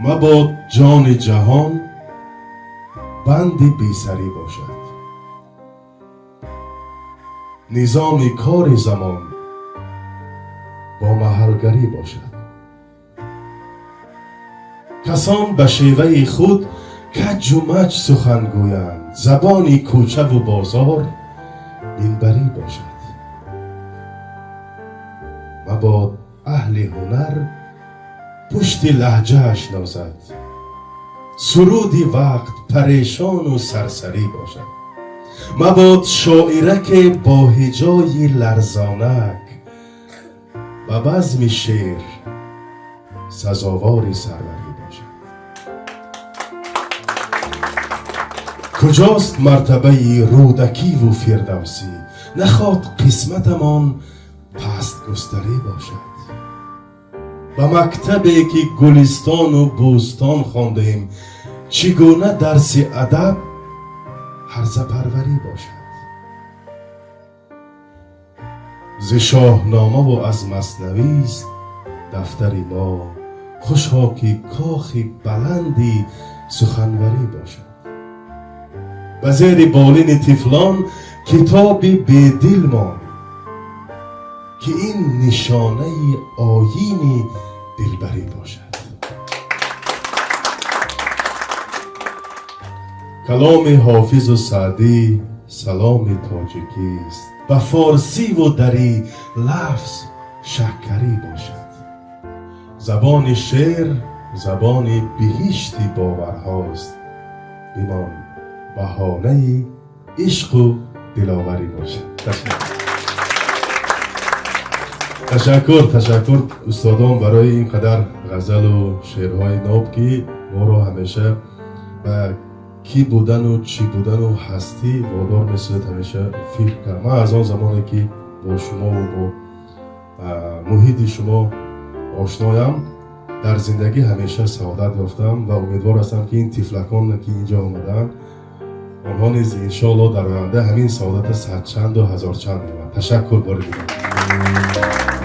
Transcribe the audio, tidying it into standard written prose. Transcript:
Мабод ҷони ҷаҳон банди бесарӣ бошад. Низоми кори замон бо маҳалгарӣ бошад. Касон ба шеваи худ каҷу маҷ сухан гӯянд, забони кӯчаву бозор минбарӣ бошад. Мабод аҳли ҳунар пушти лаҳҷааш нозад, суруди вақт парешону сарсарӣ бошад. Мабод шоираке бо ҳиҷои ларзонак ба базми шеър сазовори сарварӣ бошад. Куҷост мартабаи Рӯдакиву Фирдавсӣ, наход қисматамон пастгустарӣ бошад. Ба мактабе ки Гулистону Бӯстон хондем, чӣ гуна дарси адаб ҳарзапарварӣ бошад. Зи Шоҳномаву аз Маснавист дафтари мо, хушҳо ки кохи баланди суханварӣ бошад. Ба зери болини тифлон китоби бедил мон, ки ин нишонаи оини дилбарӣ бошад. Каломи Ҳофизу Саъдӣ саломи тоҷикист, ба форсиву дарӣ лафз шаккарӣ бошад. Забони шеър забони биҳишти боварҳост, бимон баҳонаи ишқу диловарӣ бошад. Ташаккур, ташаккур, устодон, барои ин қадар ғазалу шеърҳои ноб, ки моро ҳамеша ба кӣ будану чӣ будану ҳастӣ водор месозад ҳамеша фикр кард. Ман аз он замоне ки бо шумову бо муҳити шумо ошноям, дар зиндагӣ ҳамеша саодат ёфтам ва умедвор ҳастам, ки ин тифлакон, ки инҷо омадаанд, онҳо низ иншоалло дар оянда ҳамин саодата садчанду ҳазорчанд меёбанд. Ташаккур бори дигар.